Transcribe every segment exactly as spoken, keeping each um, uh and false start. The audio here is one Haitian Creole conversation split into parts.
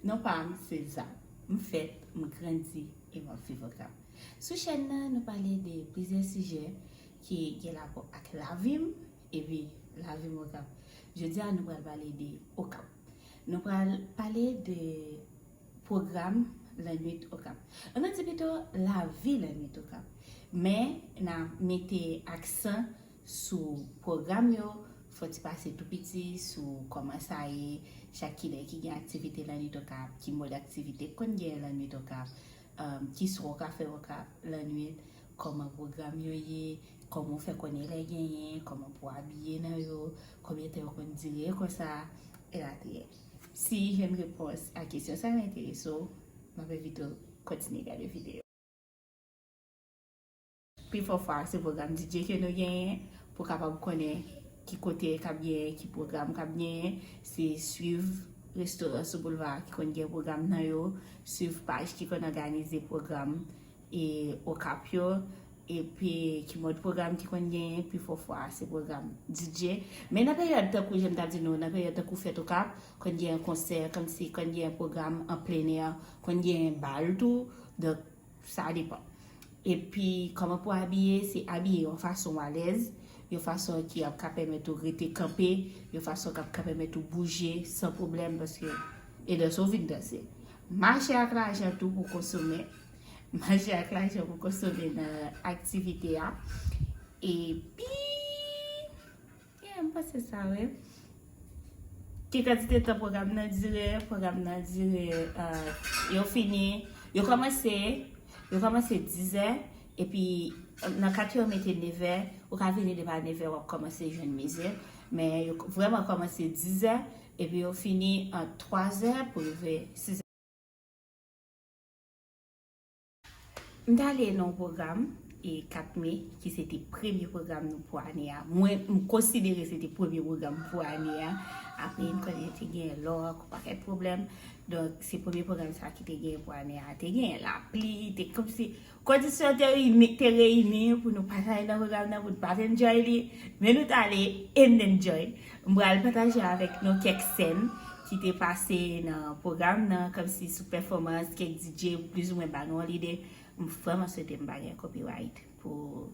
Non pa m se Zab. M fèt, m grandi e m ap viv Okap. Sou chèn nan, nou pale de plizyè sijè ki gen rapò ak lavi m epi lavi m Okap. Jodi a, nou pral pale de Okap. Nou pral pale de pwogram lannwit Okap. Ann di pito lavi lannwit Okap. Men, n a mete aksan sou pwogram yo, fò ti pase tou piti sou kòman sa ye, chak kilè ki gen aktivite lannwit Okap, ki mòd aktivite k konn genyen lannwit Okap, um, kisa w ka fè Okap lannwit, kòman pwogram yo ye, kòman w fè konnen lè genyen, kòman pou w abiye nan yo, konbyen tan yo konn dire konsa, elatriye. Si jwenn repons a kesyon sa yo enterese w, m ap envite w kontinye gade videyo. Pifò fwa, se pwogram D J ke nou genyen pou kapab konnen ki kote k ap genyen, ki pwogram k ap genyen. Se swiv restoran sou boulva ki konn gen pwogram nan yo, swiv paj ki konn òganize pwogram e Okap yo, epi ki mòd pwogram ki konn genyen, pifò fwa se pwogram D J. Men nan peryòd tankou, jan m t ap di nou, nan peryòd tankou fèt Okap, konn genyen konsè, kòmsi konn genyen pwogram an plenè, konn genyen bal tou. Donk, sa depann. Epi, kòman pou abiye, se abiye yon fason w alèz, yon fason ki ap ka pèmèt ou rete kanpe, yon fason k ap ka pèmèt ou bouje san pwoblèm, paske e danse w vin danse. Mache ak lajan tou pou konsome. Mache ak lajan pou konsome nan aktivite a. Epi, yeah, m panse sa, wi. Ki kantite tan pwogram nan dire? Pwogram nan dire, euh, yo fini, yo kòmanse, yo kòmanse dizè, epi, euh, nan ka ke yo mete nevè, ou ka vini depi a nevè, w ap kòmanse jwenn mizik. Men yo k-, vrèman kòmanse dizè, epi yo fini ant twazè pou rive sizè. M t ale nan yon pwogram, e, kat me, ki se te premye pwogram nou pou ane a. Mwen, m konsidere se te premye pwogram pou ane a. Apre, m konnen te gen lòk, yon pakèt pwoblèm. Donk, se premye pwogram sa ki te gen pou ane a. Te gen lapli, te kòmsi kondisyon te reyini, te reyini pou nou pa t ale nan pwogram nan, pou nou pa t enjoy li. Men nou t ale and enjoy. M pral pataje avèk nou kèk sèn ki te pase nan pwogram nan, kòmsi sou pèfòmans kèk D J, plizoumwen ba nou yon lide. M vrèman swete m pa gen copyright pou,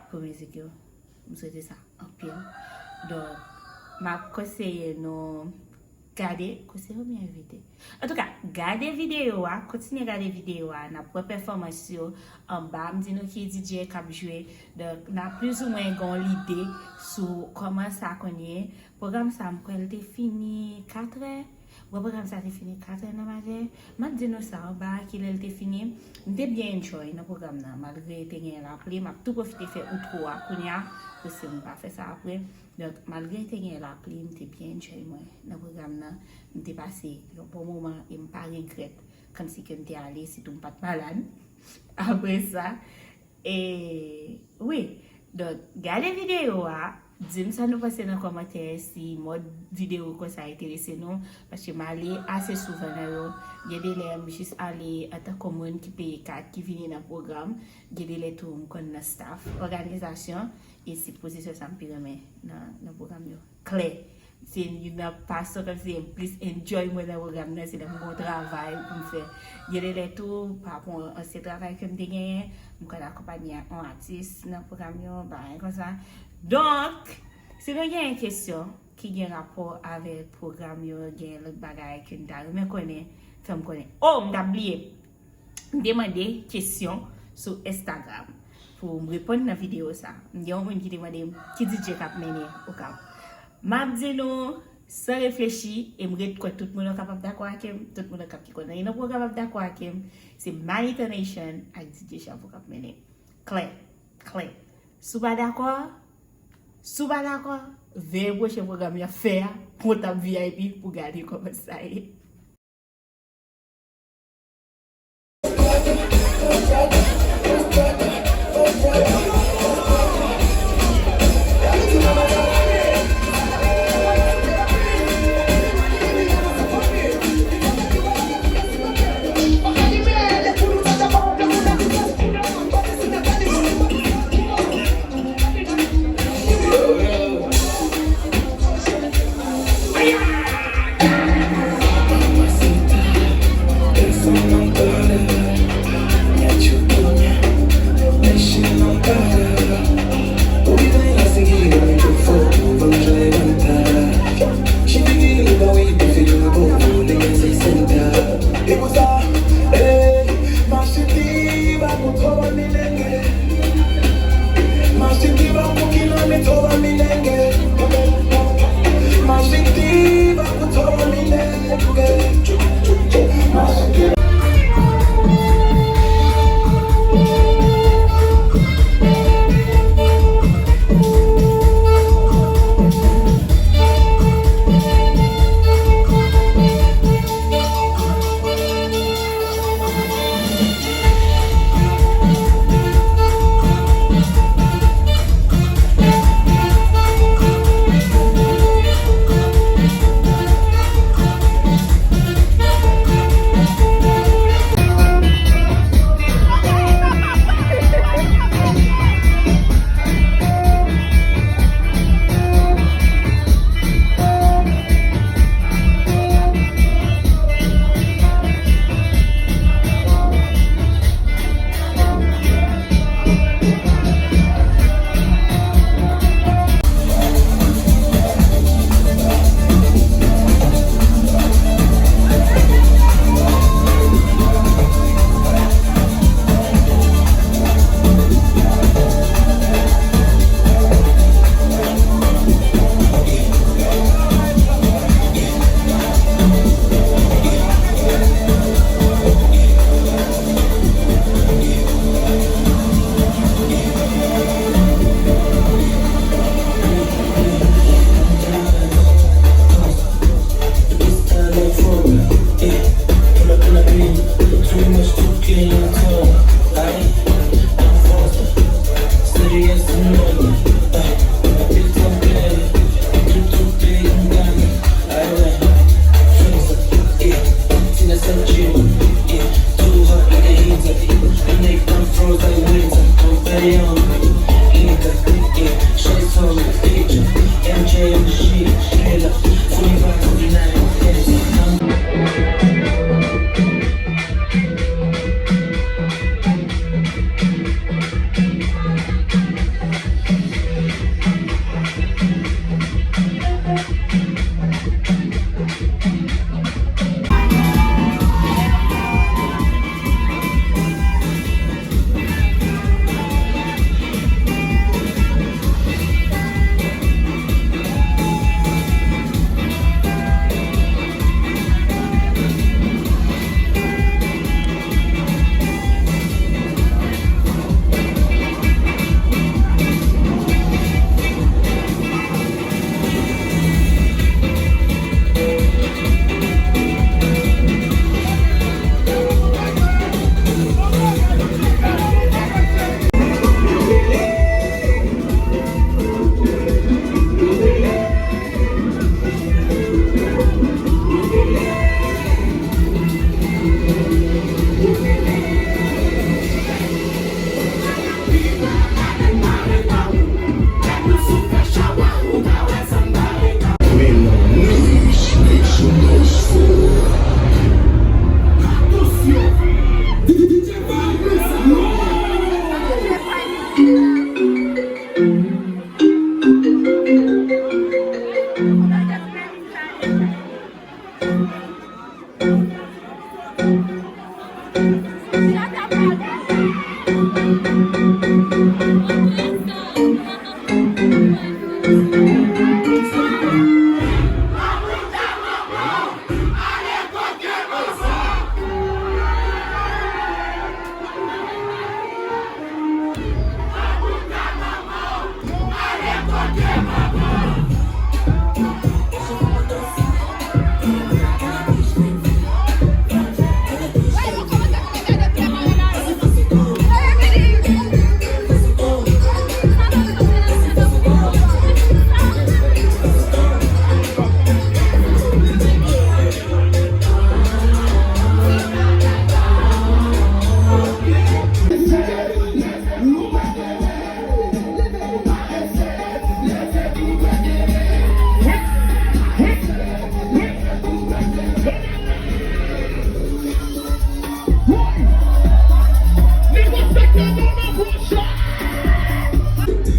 pou mizik yo. M swete sa anpil. Donk, m ap konseye nou gade, konseye oubyen envite? Antouka, gade videyo a, kontinye gade videyo a, n ap wè pèfòmans yo anba, m di nou ki D J k ap jwe. Donk, n a plizoumwen gen yon lide sou kòman sa konn ye. Pwogram sa, m kwè l te fini katrè. Bon, pwogram sa te fini katrè nan maten. M ap di nou sa anba, kilè l te fini. M te byen enjoy nan pwogram nan, malgre te gen lapli. M ap tou pwofite fè outro a kounye a, pou si m pa fè sa apre. Donk, malgre te gen lapli, m te byen enjoy mwen nan pwogram nan. M te pase yon bon moman e m pa regrèt kòmsi ke m te ale, sitou m pa t malad. Apre sa, e, wi. Donk, gade videyo a, di m sa nou panse nan kòmantè, si mòd videyo konsa enterese nou, paske m ale ase souvan nan yo. Gen de lè, m jis ale antanke moun ki peye kat, ki vini nan pwogram. Gen de lè tou, m konn nan staff, òganizasyon, e se pozisyon sa m pi renmen nan, nan pwogram yo. Klè. Se youn nan pasyon kòmsi m plis enjoy mwen nan pwogram nan, se lè m gen yon travay pou m fè. Gen de lè tou, pa rapò a ansyen travay ke m te genyen, m konn akonpanye yon atis nan pwogram yo, bagay konsa. Donk, si nou gen yon kesyon ki gen rapò avèk pwogram yo, gen lòt bagay ke n ta renmen konnen, fè m konnen. O, m t ap bliye! M te mande kesyon sou Instagram pou m reponn nan videyo sa. M gen yon moun ki te mande m ki D J k ap mennen Okap. M ap di nou san reflechi, e m ret kwè tout moun Okap ap dakò ak m, tout moun Okap ki konn anyen nan pwogram ap dakò ak m, se Manito Nation ak D J Chavo k ap mennen. Klè, klè. Si w pa dakò, si w pa dakò, veye pwochen pwogram y ap fè a, pran tab V I P pou gade kòman sa ye.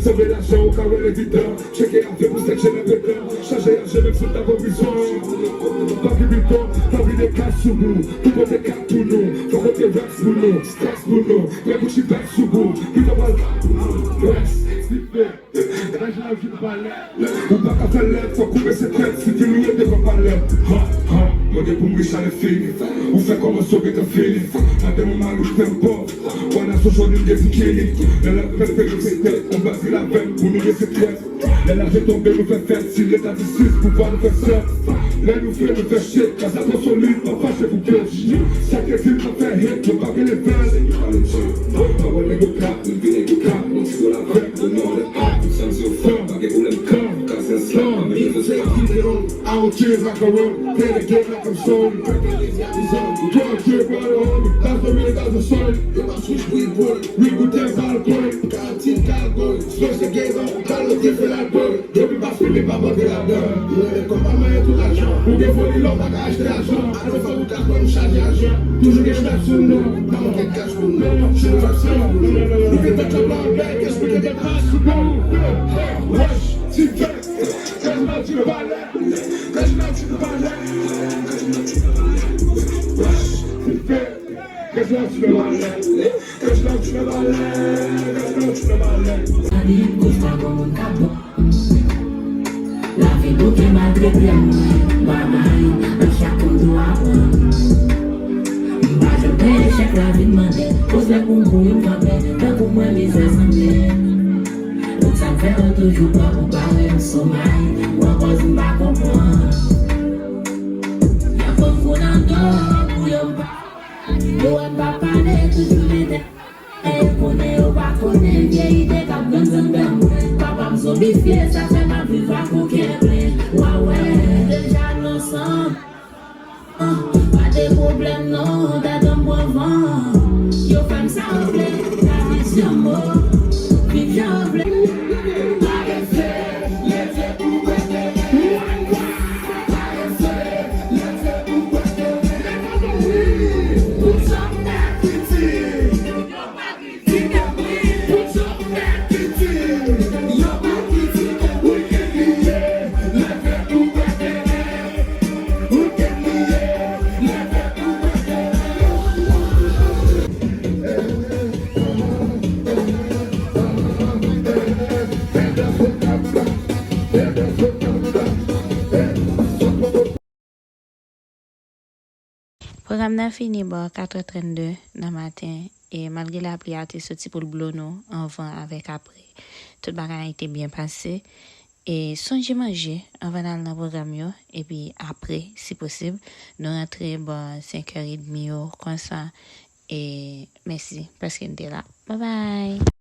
Sove lajan ou ka wè rezidan. Tcheke avyon pou sèche nan pedan. Chanje aje menm si w ta pran prizon. Pa ki bilkon, pa vide kach sou nou. Tout kote kat pou nou. Fò kote raks pou nou. Staks pou nou. Fè Gucci bag sou kou, ki te pral rès, sipe. Laj la vin palè. Ou pa ka fè lèd, fòk ou bese tèt, si fin ou ye devan palè. Ha, ha, mande pou m rich a lè fini. Ou fè kòmanse w gentan fini. Mande mwen mari w fè m pòv. Wana sou jodi m gen ti kini. Lè l ap fè l fè yo se tèt, on baz li lavèm pou nou ye se tèt. Lè lajan tonbe nou fè fèt, si leta di sis, pouvwa nou fè sèt. Lè nou vle nou fè shit, kasa twò solid, pa fache pou kèch. Sa k di l pa fè hit, yo pa gen level. Pa wè nèg yo kap, nou vin nèg yo kap, nou ti dòl avèk, nou nan lè ap, sa m di yo fòk, pa gen pwoblèm kap, kase ansanm, pa gen bezwen kap. I don't care like a road, play the game like I'm sorry. Don't care about the homie, that's the real, that's the story. Yo pa switch pou ipon, we good as alcohol. Karantin, kalkol, smoke the game, kalot, dife, lalkòl. Depi pa fime, pa mande ladan. Mwen renmen kòb pa manyen tou lajan. Ou gen foli lè w pa ka achte lajan. Avan fò ou ka pran m chaje ajan. Toujou gen chak sou nou. Pa manke kach pou nou. Chou trap se la pou nou. Nou gen tèt la pa bèk, espri ke gen pa sou nou. Wesh, ti fè. Kèch la ti valè. Kèch la ti valè. Wesh, ti fè. Kèch la ti valè. Kèch la ti valè. Kèch la ti valè. Gade yon kout pa bon moun ka bon. Lavi bouke maltrete m, babay, nan chak kout dwa pran. M pa janm pè echèk lavi mande, poz lè pou m pou yo kanpe, tankou mwen mizè sanble. Tout sa m fè yo toujou pran pou bare m somay, mwen koz m pa konprann. Y ap pran m kou nan do pou yo m pa, yo wè m pa pale, toujou mete. E yo konnen, yo pa konnen, vye ide k ap grann anndan mwen. Papa m zonbifye, sa fè m ap viv ak yon kè plen. W a wè, deja nan san. Pa de pwoblèm non, dat an m pran van. Yo fè m sa yo vle, lavi se yon mo. Viv jan w vle. Pwogram nan fini bò katrè trannde nan maten, e malgre lapli a te soti pou l blo nou anvan avèk apre, tout bagay te byen pase. E sonje manje anvan n al nan pwogram yo, epi apre, si posib, nou rantre bò senk è edmi yo konsa. E mèsi paske n te la. Babay!